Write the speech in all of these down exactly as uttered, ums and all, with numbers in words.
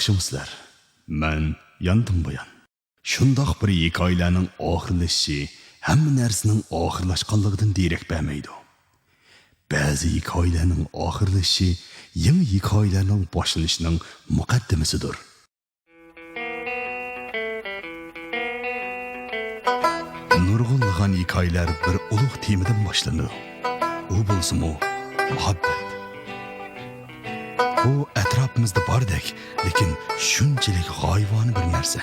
ياخشىمۇسىلەر؟ مەن ياندىم بۇيان. شۇنداق بىر ھېكايىلەرنىڭ ئاخىرلىشىشى ھەممە نەرسىنىڭ ئاخىرلاشقانلىقىدىن دېرەك بەرمەيدۇ. بەزى ھېكايىلەرنىڭ ئاخىرلىشىشى يېڭى ھېكايىلەرنىڭ باشلىنىشىنىڭ مۇقەددىمىسىدۇر. نۇرغۇنلىغان ھېكايىلەر بىر ئۇلۇغ تېمىدىن باشلىنىدۇ. ئۇ بولسىمۇ مۇھەببەت. بۇ ئەتراپىمىزدا باردەك، لېكىن شۇنچىلىك غايىۋانە بىر نەرسە،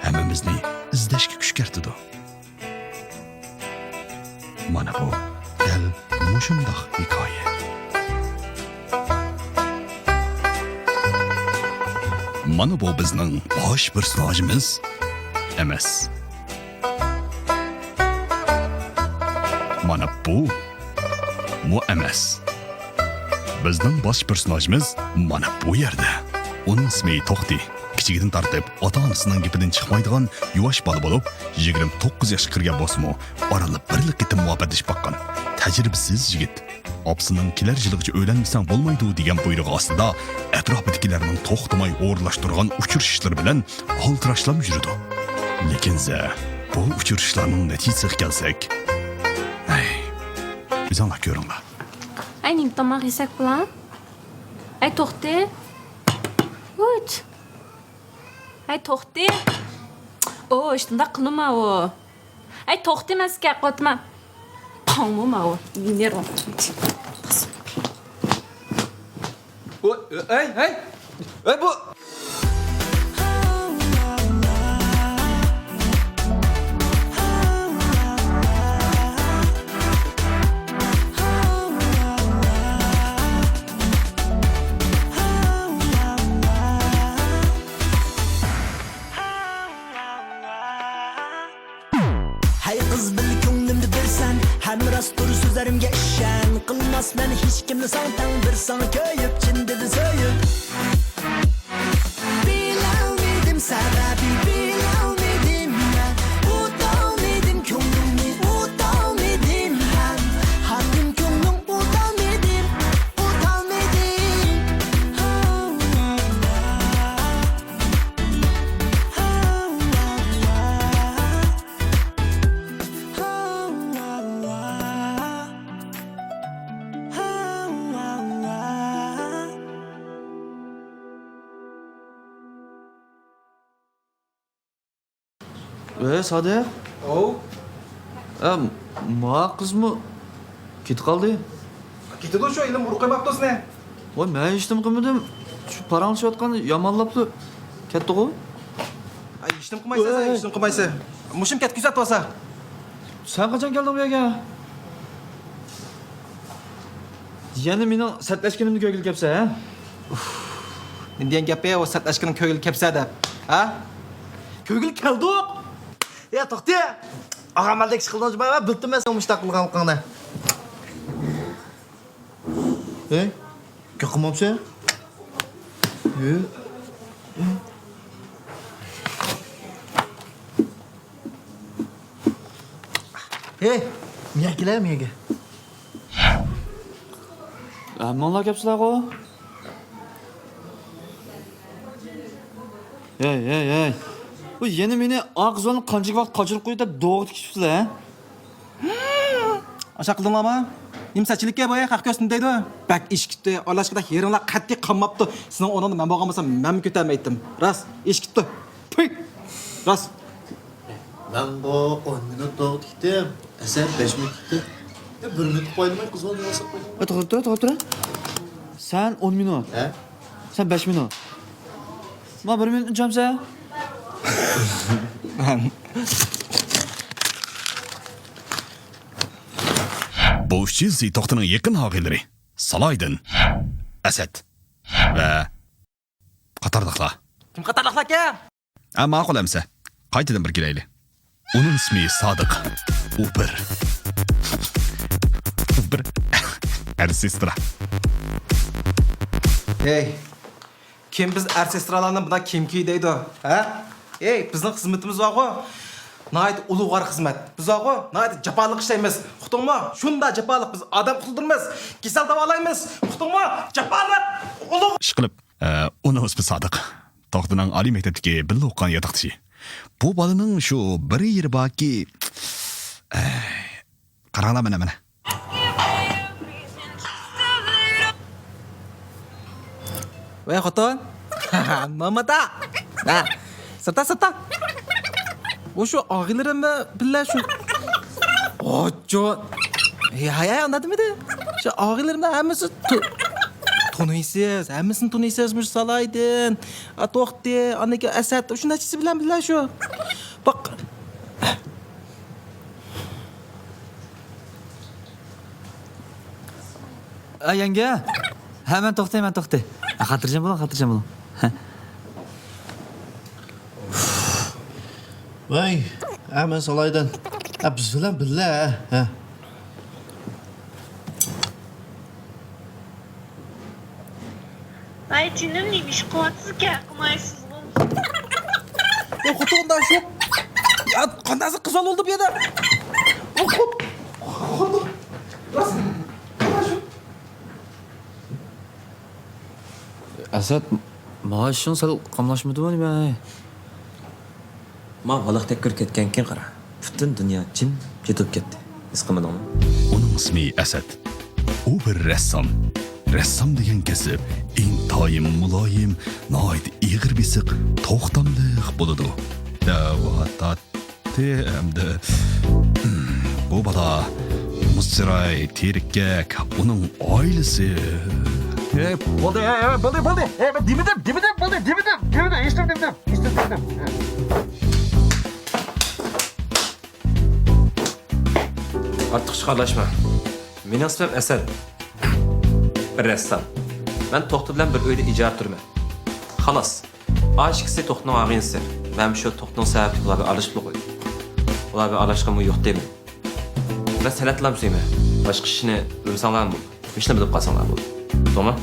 ھەممىمىزنى ئىزدەشكە كۈشكۈرتىدۇ. مانا بۇ دەل مۇشۇنداق ھېكايە. مانا بۇ بىزنىڭ باش پېرسوناژىمىز ئەمەس. مانا بۇ مۇ ئەمەس. بىزنىڭ باش پېرسوناژىمىز مانا بۇ يەردە. ئۇنىڭ ئىسمى توختى. كىچىكىدىن تارتىپ ئاتا-ئانىسىنىڭ گېپىدىن چىقمايدىغان يۇۋاش بالا بولۇپ، يىگىرمە توققۇز ياشقا كىرگەن بولسىمۇ، ئارانلا بىرلا قېتىم مۇھەببەتلىشىپ باققان تەجرىبىسىز يىگىت. ئاپىسىنىڭ كېلەر يىلىغىچە ئۆيلەنمىسەڭ بولمايدۇ دېگەن بۇيرۇقى ئاستىدا، ئەتراپىدىكىلەرنىڭ توختىماي ئورۇنلاشتۇرغان ئۇچرىشىشلىرى بىلەن ئالدىراشلام يۈرىدۇ. لېكىن زە، بۇ ئۇچرىشىشلارنىڭ نەتىجىسىگە كەلسەك، ھەي، ئۆزۈڭلار كۆرۈڭلار. ئەي، نېمە تاماق يېسەك بولا؟ ئەي، توختى. ھۇيت. ئەي، توختى. ئو، شۇنداق قىلما ئۇ. ئەي، توختى، مەن سىزگە قوتما. پاڭمۇ ماۋۇ. نېرۋا. ئەي، ئەي، ئەي، بۇ. ھەي قىز، بىل كۆڭلۈمدە بىرسەن، ھەم راستتۇر سۆزلىرىمگە ئىشەن. قىلماسمەن ھېچكىمنى ساڭا تەڭ، بىر ساڭا كۆيۈپ، چىن دىلدىن سۆيۈپ. بىلەلمىدىم سەۋەبى، بىلەلمىدىم مەن، ئۇتالمىدىم كۆڭلۈڭنى، ئۇتالمىدىم ھەم، ھاكىم كۆڭلۈڭ ئۇتالمىدىم، ئۇتالمىدىم. ۋەي، سادىق. ئوۋ. ئە، ما قىزمۇ كېتىپ قالدى. كېتىدۇ، شۇ ھېلىمۇ ئۇرۇپ قويماپتۇ سېنى. ۋاي، مەن ھېچنېمە قىلمىدىم. شۇ پاراڭلىشىۋاتقان يامانلاپلا كەتتىغۇ. ئاي، ھېچنېمە قىلمايسەن سەن، ھېچنېمە قىلمايسەن. مۇشۇم كەتكۈزۈۋەت بولسا. سەن قاچان كەلدىڭ بۇ يەرگە؟ يەنە مېنىڭ سەتلەشكىنىمنى كۆرگىلى كەپسەن، ھە؟ ئۇف، نېمە دېگەن گەپ ئۇ، سەتلەشكىنىڭ كۆرگىلى كەپسەن دەپ، ھە؟ كۆرگىلى كەلدۇق. يا توختى، ئاغام ئەلدەك ئىش قىلدىڭ جۇما، بىلتىم مەن سېنىڭ مۇشۇنداق قىلغانلىقىڭنى. ھەي، گەپ قىلمامسەن؟ ھە؟ ھەي، مىيەگە كېلە، مىيەگە. ھەممىڭلار كەپسىلەرغۇ؟ ھەي، ھەي، ھەي. بۇ يەنە مېنى ئاغزىنى قانچىلىك ۋاقىت قاچۇرۇپ قويدى دەپ دوغا تىكىشىپسىلەر، ھە؟ ئاشۇ قىلدىڭلارمۇ؟ نېمە سەتچىلىككە بۇ، خەق كۆرسۇن دەيدۇ. بەك ئېشىپ كېتىپتۇ. ئارىلاشقىدا يېرىڭلار قەتئىي قانماپتۇ. سېنىڭ ئورنۇڭدا مەن بولغان بولسام، مەنمۇ كۆتەرمەيتتىم. راست، ئېشىپ كېتىپتۇ. پۇي! راست. مەنغۇ ئون مىنۇت دوغا تىكتىم. ئەسەر بەش مىنۇت تىكتى. يا، بىر مىنۇت قويماي قىزغىن ياساپ قويدۇم. ھە، توغرا تۇرە، توغرا تۇرە. سەن ئون مىنۇت. ھە؟ سەن بەش مىنۇت. ما بىر مىنۇتنى چامسا. بۇ ئۈچىنچى توختىنىڭ يېقىن ئاغىنىلىرى سالاھىدىن، ئەسەت ۋە قاتارلىقلار. كىم قاتارلىقلاركەن؟ ھە، ماقۇل ئەمسە. قايتىدىن بىر كېلەيلى. ئۇنىڭ ئىسمى سادىق. ئۇ بىر، ئۇ بىر ئەر سېسترا. ھەي، كىم بىز ئەر سېسترالارنى بۇنداق كىيىم كىي دەيدۇ، ھە؟ ھەي، بىزنىڭ خىزمىتىمىز بارغۇ. ناھايىتى ئۇلۇغۋار خىزمەت. بىز بارغۇ، ناھايىتى جاپالىق ئىشلەيمىز. ئۇقتۇڭمۇ؟ شۇنداق جاپالىق، بىز ئادەم قۇتۇلدۇرىمىز، كېسەل داۋالايمىز. ئۇقتۇڭمۇ؟ جاپالىق، ئۇلۇغ. ئىشقىلىپ، ئە، ئۇنىڭ ئىسمى سادىق. توختىنىڭ ئالىي مەكتەپتىكى بىللە ئوقۇغان ياتاقدىشى. بۇ بالىنىڭ شۇ بىر يېرى باركى، ئەي، قاراڭلار مانا، مانا. ۋەي خوتۇن. مامادا. ھە. سىرتا، سىرتا. ئۇ شۇ ئاغىنىلىرىم بىلەن شۇ. ئوچۇ. ھەي، ھەي، ئانداق دېمىدى. شۇ ئاغىنىلىرىمنىڭ ھەممىسى تو-، تونۇيسىز، ھەممىسىنى تونۇيسىز، مۇشۇ سالايدىن. ئا، توختى، ئاندىن كېيىن ئەسەت، شۇ نەچچىسى بىلەن بىللە شۇ. باق. ئا، يەڭگە. ھە، مەن توختى، مەن توختى. ئا، خاتىرجەم بولۇڭ، خاتىرجەم بولۇڭ. ھە. ۋاي، ھە، مەن سالايدىن. ھە، بىز بىلەن بىللە، ھە. ۋاي جېنىم، نېمە ئىش قىلىۋاتىسىز، گەپ قىلمايسىزغۇ؟ يا خوتۇن، دا شۇ. يا، قانداقسى قىز بولدى بۇ يەردە؟ خوتۇن، خوتۇن. راست. ئەسەت، ماڭا ئىشىڭ سەل قاملاشمىدىمۇ نېمە؟ ما بالاقتەك كىرىپ كەتكەنكىن قارا. پۈتۈن دۇنيا جىمجىت بولۇپ كەتتى. ھېس قىلمىدىڭمۇ؟ ئۇنىڭ ئىسمى ئەسەت. ئۇ بىر رەسسام. رەسسام دېگەن كەسىپ ئىنتايىن مۇلايىم، ناھايىتى ئېغىر بېسىق، توختاملىق بولىدۇ. دەۋاتاتتى ئەمدى. بۇ بالا مۇز چىراي، تېرىككەك، ئۇنىڭ ئائىلىسى. ئەي، بولدى، ئەي، ئەي، بولدى، بولدى. ئەي، مەن دېمىدىم، دېمىدىم، بولدى، دېمىدىم، دېمىدىم، ھېچنېمە دېمىدىم، ھېچنېمە دېمىدىم. ئارتۇقچە خارلاشما. مېنىڭ ئىسمىم ئەسەت. بىر رەسسام. مەن توختى بىلەن بىر ئۆيدە ئىجارە تۇرىمەن. خالاس. ئاشىكىسى توختىنىڭ ئاغىنىسى. مەن شۇ توختىنىڭ سەۋەبلىك ئۇلار بىلەن ئارىلىشىپلا قويدۇم. ئۇلار بىلەن ئارىلاشقىنىمۇ يوق دەيمەن. مەن سەنئەتلەرنى سۆيىمەن. باشقا ئىشنى بىلمىسەڭلارمۇ، مۇشۇنى بىلىپ قالساڭلار بولدى. ئۇقتۇڭلار؟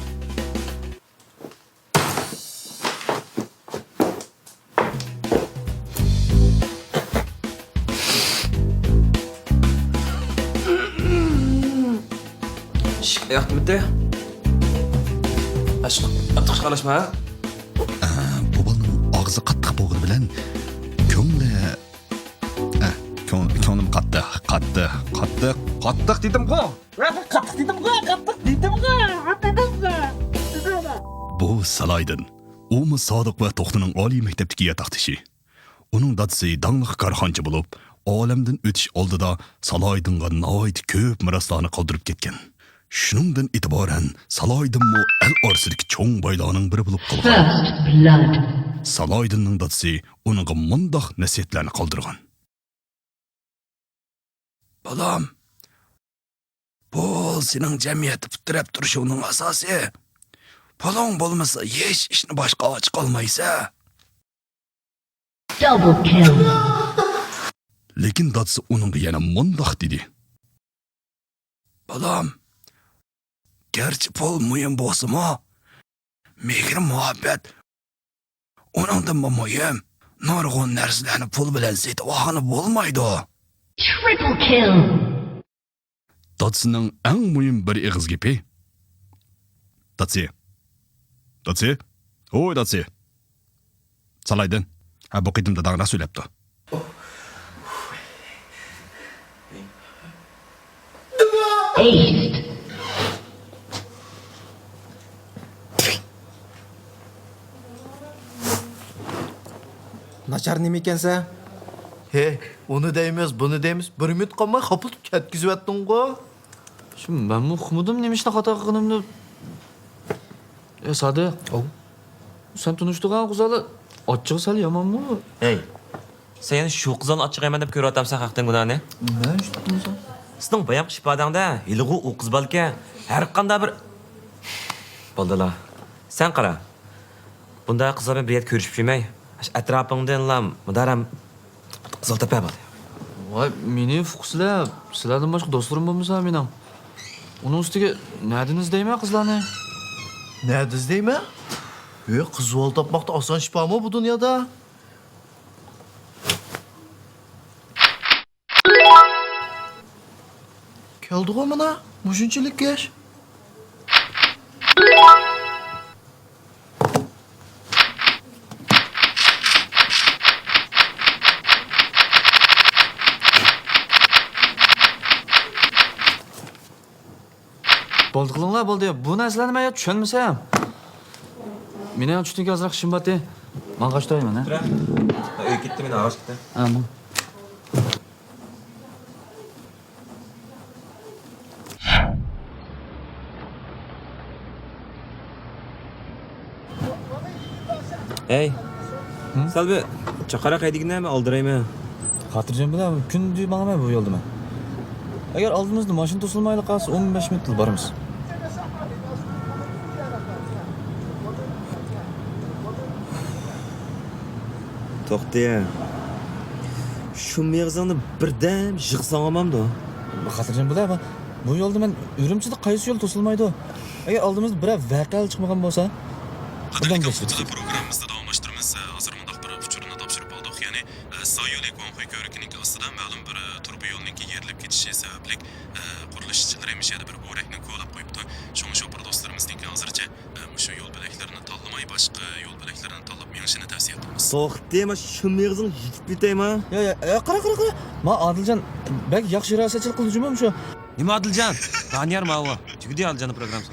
ئىشىك ئاياقتىمىتى؟ ئاشۇ ئارتۇق ئىشقا ئارىلاشما، ھە؟ ئە، بۇ بالىنىڭ ئاغزى قاتتىق بولغىنى بىلەن كۆڭلى، ئە، كۆڭ-، كۆڭلۈم قاتتىق، قاتتىق، قاتتىق، قاتتىق دېدىمغۇ! قاتتىق دېدىمغۇ، قاتتىق دېدىمغۇ، دېدىمغۇ، دېدىمغۇ. بۇ سالايدىن. ئۇمۇ سادىق ۋە توختىنىڭ ئالىي مەكتەپتىكى ياتاقدىشى. ئۇنىڭ دادىسى داڭلىق كارخانىچى بولۇپ، ئالەمدىن ئۆتۈش ئالدىدا سالايدىنغا ناھايىتى كۆپ مىراسلارنى قالدۇرۇپ كەتكەن. شۇنىڭدىن ئېتىبارەن سالايدىنمۇ ئەل ئارىسىدىكى چوڭ بايلارنىڭ بىرى بولۇپ قالغان. First blood. سالايدىننىڭ دادىسى ئۇنىڭغا مۇنداق نەسىھەتلەرنى قالدۇرغان. بالام، پۇل سېنىڭ جەمئىيەتتە پۇت تىرەپ تۇرۇشۇڭنىڭ ئاساسى. پۇلۇڭ بولمىسا، ھېچ ئىشنى باشقا ئاچىقالمايسەن. Double kill. لېكىن دادىسى ئۇنىڭغا يەنە مۇنداق دېدى. بالام، گەرچە پۇل مۇھىم بولسىمۇ، مېھىر-مۇھەببەت ئۇنىڭدىنمۇ مۇھىم. نۇرغۇن نەرسىلەرنى پۇل بىلەن سېتىۋالغىلى بولمايدۇ. Triple kill. دادىسىنىڭ ئەڭ مۇھىم بىر ئېغىز گېپى. دادىسى. دادىسى. ھوي، دادىسى. سالايدىن. ھە، بۇ قېتىم داداڭ راست سۆيلەپتۇ. Aced. ناچار نېمە ئىكەنسەن؟ ھەي، ئۇنى دەيمىز، بۇنى دەيمىز، بىر مىنۇت قالماي خاپىلىتىپ كەتكۈزۈۋەتتىڭغۇ. شۇ مەنمۇ ئۇقمىدىم نېمە ئىشنى خاتا قىلغىنىمنى. ئە، سادىق. ئاۋۇ. سەن تونۇشتۇرغان قىزلار ئاچچىقى سەل يامانمۇ؟ ھەي، سەن يەنە شۇ قىزلارنى ئاچچىقى يامان دەپ كۆرۈۋاتامسەن خەقنىڭ گۇناھىنى؟ مەن شۇنداق دېمىسەم. سېنىڭ بايامقى ئىپادەڭدە ھېلىغۇ ئۇ قىز بالىكەن، ھەر قانداق بىر. بولدىلا. سەن قارا. بۇنداق قىزلار بىلەن بىر يەردە كۆرۈشۈپ يۈرمەي، ئەتراپىڭدىنلا مۇدارەم قىزىل تەپە بولدى. ۋاي، مېنى ئۇقىسىلەر، سىلەردىن باشقا دوستلىرىم بولمىسا مېنىڭ. ئۇنىڭ ئۈستىگە نەدىن ئىزدەيمەن قىزلارنى؟ نەدە ئىزدەيمەن؟ ھۆي، قىز بالا تاپماقتا ئاسان ئىش بارمۇ بۇ دۇنيادا؟ كەلدىغۇ مانا، مۇشۇنچىلىك ياش. بولدى قىلىڭلار، بولدى. بۇ نەرسىلەرنى مەن يا چۈشەنمىسەم. مېنىڭ چۈشتىن كېيىن ئازراق ئىشىم بارتى. ماڭغاچ تۇرايمەن، ھە؟ تۇرە. ئۆيگە كەتتى، مېنى ئاغاچ كەتتى. ھە، ماڭ. ھەي، ھە؟ سەل بىر چاقاراق ھەيدىگىنە، مەن ئالدىرايمەن. خاتىرجەم بولە، كۈندە ماڭىمەن بۇ يولدا مەن. ئەگەر ئالدىمىزدا ماشىنا توسۇلمايلا قالسا، ئون بەش مىنۇتلا بارىمىز. توختى، شۇ مېغىزىڭنى بىردەم يىغساڭ بولمامدۇ؟ خاتىرجەم بولە، بۇ يولدا مەن ئۈرۈمچىدە قايسى يول توسۇلمايدۇ؟ ئەگەر ئالدىمىزدا بىرەر ۋەقە چىقمىغان بولسا، قىلدىمىز. قاتارلىق ئاڭلىغۇچىلار، پروگراممىمىزنى داۋاملاشتۇرىمىز. ھازىر مۇنداق بىر ئۇچۇرنى تاپشۇرۇپ ئالدۇق. يەنى، سايولى گۇاڭخۇي كۆۋرۈكىنىڭ ئاستىدا مەلۇم بىر تۇرۇبا يولنىڭكى يېرىلىپ كېتىشى سەۋەبلىك، قۇرۇلۇش ئىشچىلىرى مۇشۇ يەردە بىر بۆرەكنى كولاپ قويۇپتۇ. شۇڭا شوپۇر دوستلىرىمىزنىڭكى ھازىرچە، مۇشۇ يول بۆلەكلىرىنى تاللىماي، باشقا يول بۆلەكلىرىنى تاللاپ مېڭىشىنى تەۋسىيە قىلىمىز. توختى، ما شۇ مېغىزىڭ يېتىپ كېتەي ما. يا، يا، يا، قارا، قارا، قارا. ما ئادىلجان بەك ياخشى رىياسەتچىلىك قىلدى جۇمۇ شۇ. نېمە ئادىلجان؟ دانىيار ماۋۇ. تۈگىدى ئادىلجاننىڭ پروگراممىسى.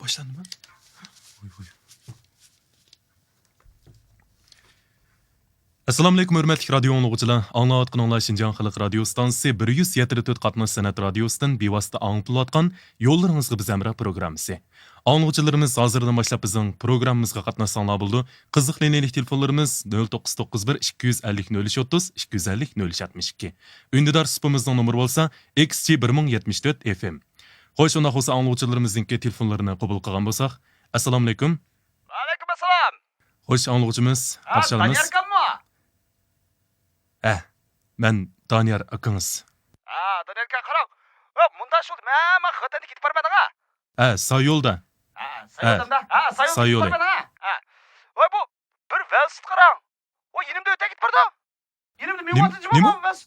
باشلاندىمۇ؟ ۋوي، ۋوي. ئەسسالامۇئەلەيكۇم، ھۆرمەتلىك رادىيو ئاڭلىغۇچىلار! ئاڭلاۋاتقىنىڭلار شىنجاڭ خەلق رادىيو ئىستانسىسى بىر يۈز يەتتە تۆت قاتناش سەنئەت رادىيوسىدىن بىۋاسىتە ئاڭلىتىلىۋاتقان يوللىرىڭىزغا بىز ھەمراھ پروگراممىسى. ئاڭلىغۇچىلىرىمىز، ھازىردىن باشلاپ بىزنىڭ پروگراممىمىزغا قاتناشساڭلار بولىدۇ. قىزىق لىنىيەلىك تېلېفونلىرىمىز نۆل توققۇز توققۇز بىر، ئىككى يۈز ئەللىك، نۆل ئۈچ ئوتتۇز، ئىككى يۈز ئەللىك، نۆل ئۈچ ئاتمىش ئىككى. ئۈندىدار سۇپىمىزنىڭ نومۇرى بولسا، ئېكس جى بىر مىڭ يەتمىش تۆت ئېف ئېم. خوش، ئۇنداق بولسا ئاڭلىغۇچىلىرىمىزنىڭكى تېلېفونلىرىنى قوبۇل قىلغان بولساق. ئەسسالامۇئەلەيكۇم. ۋەئەلەيكۇم ئەسسالام. خوش، ئاڭلىغۇچىمىز، ھە، قارشى ئالىمىز. دانىيار ئاكاممۇ؟ ھە، مەن دانىيار ئاكىڭىز. ھە، دانىيار ئاكا، قاراڭ. ھە، مۇنداق شۇ، مەن، مەن خوتەندە كېتىپ بارمىدىڭ ھە؟ ھە، سايولدا. ھە، ھە، سايولدا. ھە، سايولدا كېتىپ بارمىدىڭ ھە؟ ھە. ۋاي، بۇ بىر ۋېلىسىپىت قاراڭ. ۋاي، يېنىمدا ئۆتە كېتىپ بارىدۇ. يېنىمدا نېمە، مېڭىۋاتىدۇ جۇمۇ نېمە؟ ماۋۇ ۋېلىس-،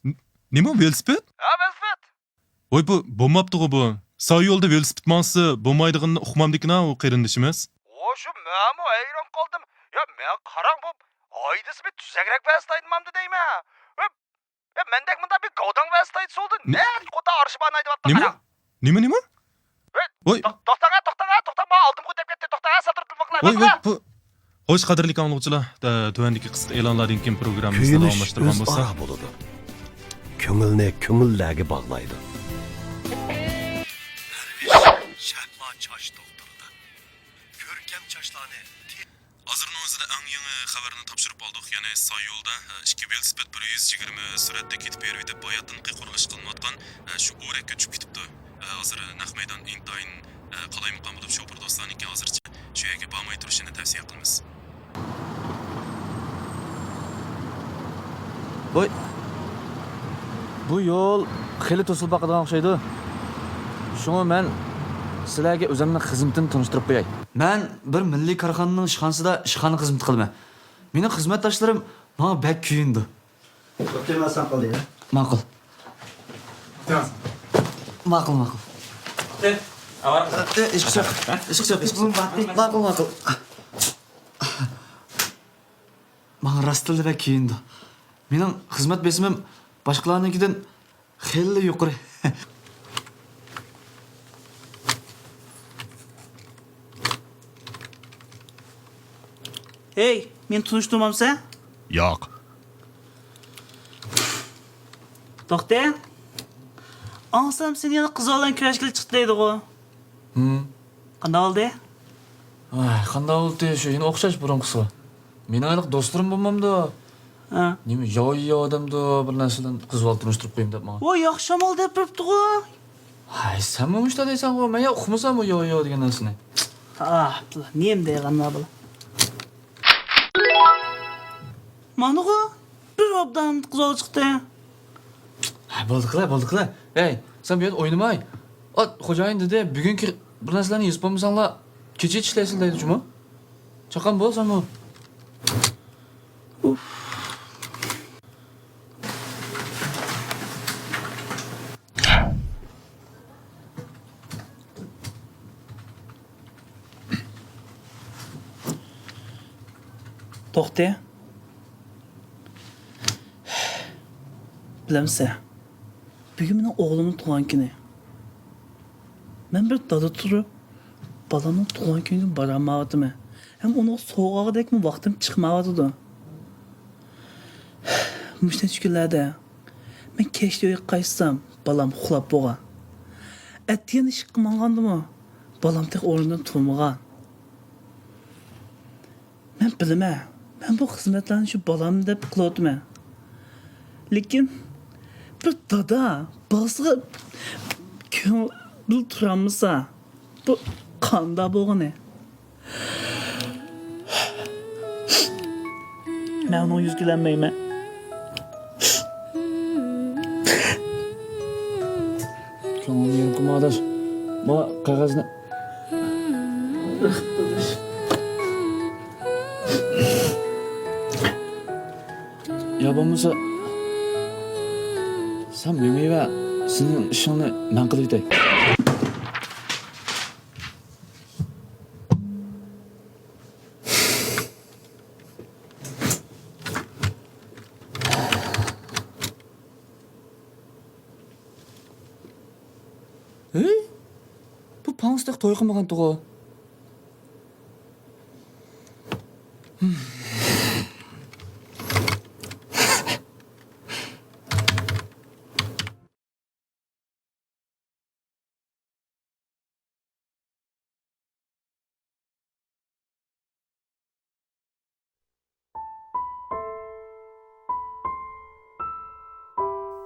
نېمە ۋېلىسىپىت؟ ھە، ۋېلىسىپىت. ۋاي، بۇ بولماپتىغۇ بۇ. سايولدا ۋېلىسىپىت ماڭسا بولمايدىغىنىنى ئۇقمامدىكىن ھە، ئۇ قېرىندىشىمىز. ۋو، شۇ مەنمۇ ھەيران قالدىم. يا، ماڭا قاراڭ، بۇ ھايدىسا بىر تۈزەكرەك ۋېلىسىپىت ھايدىمامدۇ دەيمەن. ۋە، يا، مەندەك مۇنداق بىر گاۋداڭ ۋېلىسىپىت ھايدىسا بولدى. نېمە؟ نەدە قوتا ئارشىبان ھايدىۋاتقان نېمە؟ قاراڭ. نېمە، نېمە؟ ۋە، ۋاي. توخ-، توختاڭ ھە، توختاڭ ھە، توختاڭ، ماڭا ئالدىمغا دەپ كەتتى، توختاڭ ھە، سەل تۇرۇپ تۇرۇڭلار، ۋاي، ۋاي، بۇ، خوش، قەدىرلىك ئاڭلىغۇچىلار، تە-، تۆۋەندىكى قىسقا ئېلانلاردىن كېيىن پروگراممىمىزنى كۆيۈنۈش داۋاملاشتۇرغان بولساق. ئۆزئارا بولىدۇ. كۆڭۈلنى كۆڭۈللەرگە باغلايدۇ. پەرۋىش شەھلا چاچ دوختۇرىدا كۆركەم چاچلارنى تېز. ھازىرنىڭ ئۆزىدە ئەڭ يېڭى خەۋەرنى تاپشۇرۇپ ئالدۇق، يەنى سايولدا، ئىككى ۋېلىسىپىت بىر يۈز يىگىرمە سۈرئەتتە كېتىپ بېرىۋېتىپ، باياتىنقى قۇرۇلۇش قىلىنىۋاتقان شۇ ئورەككە چۈشۈپ كېتىپتۇ. ھازىر نەق مەيدان ئىنتايىن قالايمىقان بولۇپ، شوپۇر دوستلارنىڭكى ھازىرچە شۇ يەرگە بارماي تۇرۇشىنى تەۋسىيە قىلىمىز. ۋاي، بۇ يول خېلى توسۇلۇپ باقىدىغان ئوخشايدۇ. شۇڭا مەن سىلەرگە ئۆزۈمنىڭ خىزمىتىنى تونۇشتۇرۇپ قوياي. مەن بىر مىللىي كارخانىنىڭ ئىشخانىسىدا ئىشخانا خىزمىتى قىلىمەن. مېنىڭ خىزمەتداشلىرىم ماڭا بەك كۆيۈنىدۇ. ئوكەي، مەن ساڭا قىلدى. ماقۇل. ماقۇل، ماقۇل. ئىشقا چىق، ئىشقا چىق. ماقۇل، ماقۇل. ماڭا راستتىنلا بەك كۆيۈنىدۇ. مېنىڭ خىزمەت بېسىمىم باشقىلارنىڭكىدىن خېلىلا يۇقىرى. ھەي، مېنى تونۇشتۇرمامسەن؟ ياق. توختى. ئاڭسام سېنى يەنە قىز بالىلارنى كۆرۈشكىلى چىقتى دەيدىغۇ. ھىم. قانداق بولدى؟ ۋاي، قانداق بولدى؟ شۇ يەنە ئوخشاش بۇرۇنقىسىغا. مېنىڭ ھېلىقى دوستلىرىم بولمامدۇ؟ ھە. نېمە ياۋا ياۋا ئادەمدۇ، بىر نەرسىلەرنى قىز بالا تونۇشتۇرۇپ قويۇم دەپ ماڭا. ۋاي، ياخشى ئامال دەپ بېرىپتىغۇ. ھاي، سەنمۇ مۇشۇنداق دەيسەنغۇ، مەن يا ئۇقمىسامغۇ ياۋا ياۋا دېگەن نەرسىنى. ئاھ، نېمە دەيدىغان بۇلار. مانىغۇ، بىر ئوبدان قىز بالا چىقتى. ھە، بولدى قىلە، بولدى قىلە. ھەي، سەن بۇ يەردە ئوينىماي. ئات، خوجايىن دېدى، بۈگۈنكى بىر نەرسىلەرنى يېزىپ بولمىساڭلار، كېچىگىچە ئىشلەيسىلەر دەيدۇ جۇمۇ. چاققان بولساممۇ. توختى. بىلەمسە، بۈگۈن مېنىڭ ئوغلۇمنىڭ تۇغان كۈنى. مەن بىر دادا تۇرۇپ، بالامنىڭ تۇغان كۈنىگە بارالمايۋاتىمەن. ھەم ئۇنىڭغا سوۋغا ئالغۇدەكمۇ ۋاقتىم چىقمايۋاتىدۇ. مۇشۇ نەچچە كۈنلەردە مەن كەچتە ئۆيگە قايتسام، بالام ئۇخلاپ بولغان. ئەتىگەن ئىشقا ماڭغاندىمۇ، بالام تېخى ئورنىدىن تۇرمىغان. مەن بىلىمەن، مەن بۇ خىزمەتلەرنى شۇ بالام دەپ قىلىۋاتىمەن. لېكىن بىر دادا بالىسىغا كۆڭۈل بۆلۈپ تۇرالمىسا، بۇ قانداق بولغىنى؟ مەن ئۇنىڭغا يۈز كېلەلمەيمەن. كۆڭلۈڭنى يېرىم قىلما، ئاداش. مانا قەغەزنى. يا بولمىسا، سەن مېڭىۋەر، سېنىڭ ئىشىڭنى مەن قىلىۋېتەي. ھەي؟ بۇ پاڭسىدەك توي قىلمىغانتىغۇ؟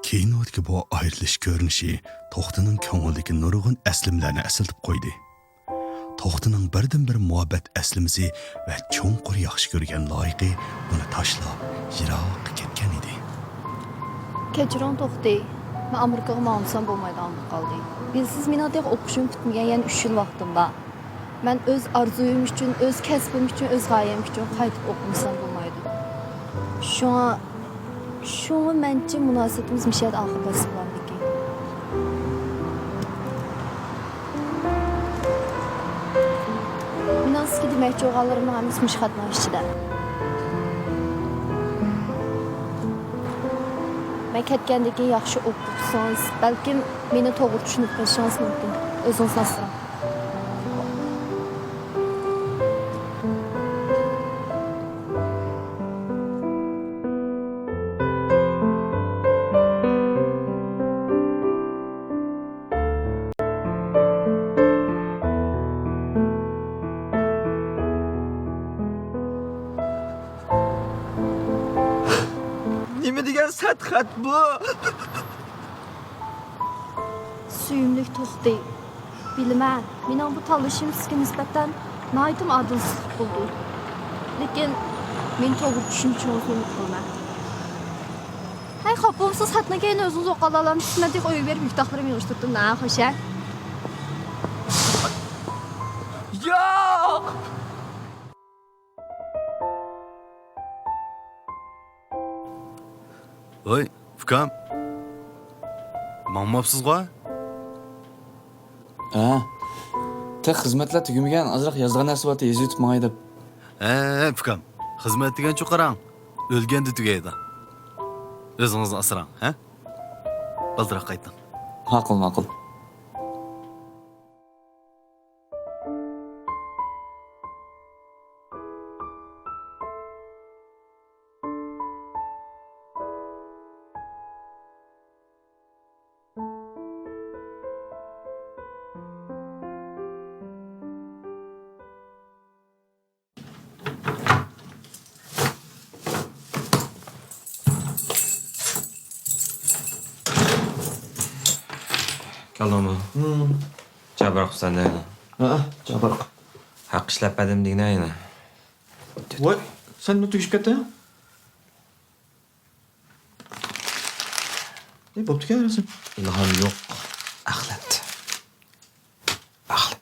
كىنودىكى بۇ ئايرىلىش كۆرۈنۈشى توختىنىڭ كۆڭلىدىكى نۇرغۇن ئەسلىمىلەرنى ئەسلىتىپ قويدى. توختىنىڭ بىردىنبىر مۇھەببەت ئەسلىمىسى ۋە چوڭقۇر ياخشى كۆرگەن لايىقى ئۇنى تاشلاپ يىراققا كەتكەن ئىدى. كەچۈرۈڭ توختى، مەن ئامېرىكىغا ماڭمىسام بولمايدىغان بولۇپ قالدى. بىلىسىز، مېنىڭ تېخى ئوقۇشۇم پۈتمىگەن يەنە ئۈچ يىل ۋاقتىم بار. مەن ئۆز ئارزۇيۇم ئۈچۈن، ئۆز كەسپىم ئۈچۈن، ئۆز غايەم ئۈچۈن قايتىپ ئوقۇمىسام بولمايدۇ. شۇڭا، شۇڭا مەنچە مۇناسىۋىتىمىز مۇشۇ يەردە ئاخىرلاشسا بولامدىكىن. مېنىڭ سىزگە دېمەكچى بولغانلىرىمنىڭ ھەممىسى مۇشۇ خەتنىڭ ئىچىدە. مەن كەتكەندىن كېيىن ياخشى ئوقۇپ ئوقۇسىڭىز، بەلكىم مېنى توغرا چۈشىنىپ قېلىشىڭىز مۇمكىن. ئۆزىڭىزنى ئاسراڭ. نېمە دېگەن سەت خەت بۇ؟ سۆيۈملۈك توختى، بىلىمەن، مېنىڭ بۇ تاللىشىم سىزگە نىسبەتەن ناھايىتىمۇ ئادىلسىزلىك بولدى. لېكىن مېنى توغرا چۈشىنىشىڭىزنى ئۈمىد قىلىمەن. ھەي، خاپا بولمىسىڭىز، خەتنىڭ كەينىنى ئۆزىڭىز ئوقۇيالامسىز؟ مەن تېخى ئۆيگە بېرىپ يۈك تاقلىرىمنى يىغىشتۇرۇپتۇم، ھە، خوش، ھە؟ ياق! ۋاي، ئۇكام. ماڭماپسىزغۇ؟ ھە. تېخى خىزمەتلەر تۈگىمىگەن، ئازراق يازىدىغان نەرسە بارتى، يېزىۋېتىپ ماڭاي دەپ. ھە، ئۇكام. خىزمەت دېگەنچۇ قاراڭ، ئۆلگەندە تۈگەيدۇ. ئۆزىڭىزنى ئاسراڭ، ھە؟ بالدۇرراق قايتىڭ. ماقۇل، ماقۇل. كەلدىڭمۇ؟ ھىم. جاپاق سەندە يەنە. ھە، جاپاق. ھەق ئىشلەپ بەردىم دېگىنە يەنە. ۋاي، سەن نېمە تۈگىشىپ كەتتىڭ؟ ئەي، بوپتىكەن رەسىم. ئىلھام يوق. ئەخلەت. ئەخلەت.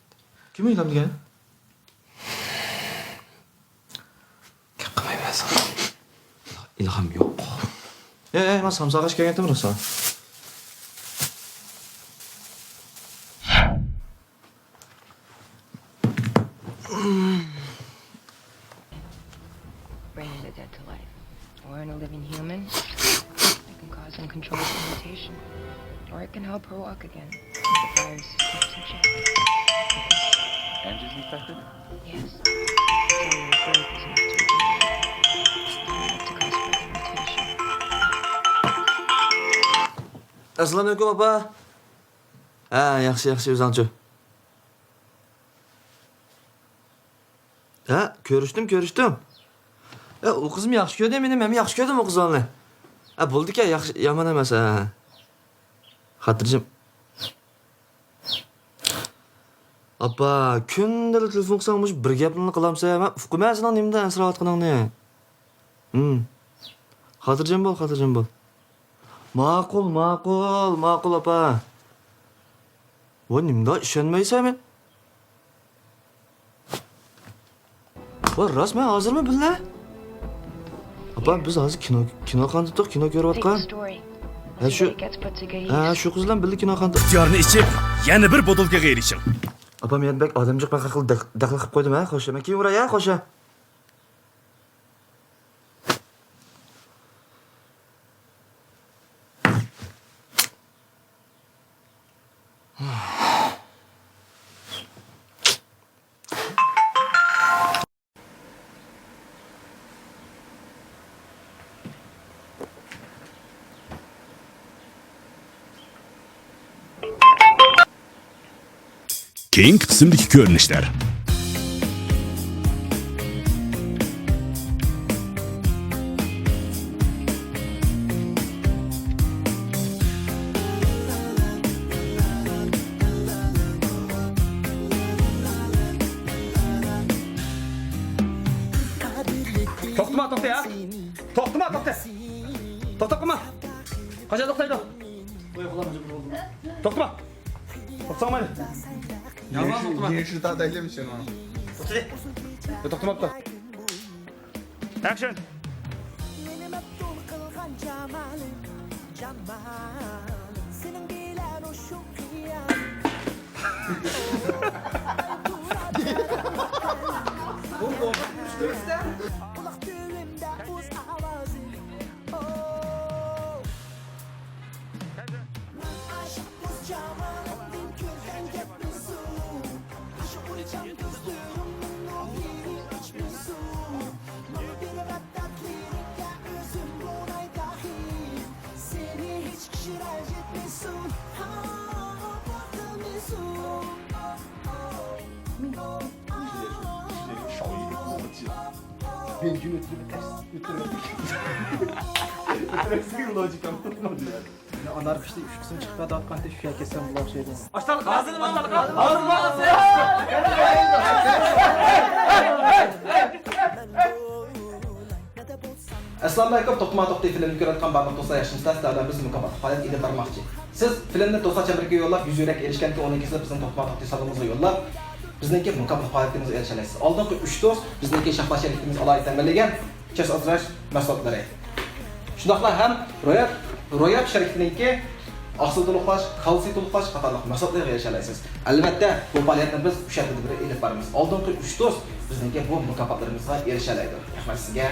كىم ئىلھام دېگەن؟ گەپ قىلمايمەن ساڭا. ئىلھام يوق. ئەي، ئەي، مەن سامساق ئېلىش كەلگەنتىم راسا. Enjoys meditation, or it can help her walk again if the virus is kept in check. And disinfected? Yes. So your growth is much bigger. It's not enough to cause further mutation. ئەسسالامۇئەلەيكۇم، ئاپا. ھە، ياخشى، ياخشى، ئۆزۈڭچۇ؟ ھە، كۆرۈشتۈم، كۆرۈشتۈم. ئە، ئۇ قىزمۇ ياخشى كۆردى مېنى، مەنمۇ ياخشى كۆردۈم ئۇ قىزنى. ئە، بولىدىكەن، ياخشى، يامان ئەمەس، ھە. خاتىرجەم. ئاپا، كۈندىلا تېلېفون قىلساڭ، مۇشۇ بىر گەپنىلا قىلامسەن؟ مەن ئۇقىمەن سېنىڭ نېمىدىن ئەنسىرەۋاتقىنىڭنى. ھىم. خاتىرجەم بول، خاتىرجەم بول. ماقۇل، ماقۇل، ماقۇل، ئاپا. ۋاي، نېمىنداق ئىشەنمەيسەن مەن؟ ۋاي، راست، مەن ھازىرمۇ بىللە. ئاپا، بىز ھازىر كىنو، كىنوخانىدا تۇرۇپ كىنو كۆرۈۋاتقان. ھە، شۇ، ھە، شۇ قىز بىلەن بىللە كىنوخانىدا. ئىختىيارنى ئىچىپ، يەنە بىر بوتۇلكىغا ئېرىشىڭ. ئاپا، مەن بەك ئادەمجىق، مەن خەققە دەق-، دەخلى قىلىپ قويدۇم، ھە؟ خوش، مەن كېيىن ئۇراي، ھە؟ خوش، ھە؟ كېيىنكى قىسىمدىكى كۆرۈنۈشلەر. توختىما، توختە، ھە؟ توختىما، توختە. توختاپ قالما. قاچان توختايدۇ؟ توختىما. توختىساڭ مايلى. يالغان توختىما. يۈرۈشنى تارتايلىمىش شۇنىڭ. توختىدى. يا، توختىماپتۇ. ئەكشن. مېنى مەپتۇن قىلغان جامالىڭ، جامالىڭ. سېنىڭ بىلەن ئۇشۇ خىيال. قۇلاق تۈۋىمدە ئۆز ئاۋازىڭ. مەن ئاشىق بۇ جامالىڭدىن كۆرگەن گەپمىسۇ؟ ئاشۇ ئويچان كۆزلىرىڭنىڭ نۇرلىرى ئۆچمىسۇ؟ ماڭا بىر رەت دەردلىرىڭگە ئۆزۈم بولاي داخىل. سېنى ھېچ كىشى رەنجىتمىسۇن، ھا، قىلمىسۇن. 少一个逻辑。 ئانارخىستى ئۈچ قىسىم چىقىپ كېتىۋاتقانتى، شۇ يەرگە كەتسەم بولار ئوخشايدۇ. ئەسسالامۇئەلەيكۇم، توختىما توختى فىلىمنى كۆرۈۋاتقان بارلىق دوستلار، ياخشىمۇسىلەر؟ سىلەر بىلەن بىز مۇكاپاتلىق پائالىيەت ئېلىپ بارماقچى. سىز فىلىمنى توسا چەمبىرىكىگە يوللاپ، يۈز يۈرەك ئېرىشكەندىن كېيىن ئۇنىڭ كېسىلى بىزنىڭ توختىما توختى سالونىمىزغا يوللاپ، بىزنىڭكى مۇكاپاتلىق پائالىيىتىمىزگە ئېرىشەلەيسىز. ئالدىنقى ئۈچ دوست بىزنىڭكى شاھلار شەرىكىتىمىز ئالاھىدە تەمىنلىگەن چەس ئازراش مەھسۇلاتلىرى. شۇنداقلا ھەم روياپ، روياپ شىركىتىنىڭكى ئاقسىل تولۇقلاش، كالتسىي تولۇقلاش قاتارلىق مەھسۇلاتلىرىغا ئېرىشەلەيسىز. ئەلۋەتتە، بۇ پائالىيەتنى بىز ئۈچ ھەپتىدە بىر ئېلىپ بارىمىز. ئالدىنقى ئۈچ دوست بىزنىڭكى بۇ مۇكاپاتلىرىمىزغا ئېرىشەلەيدۇ. رەھمەت سىزگە.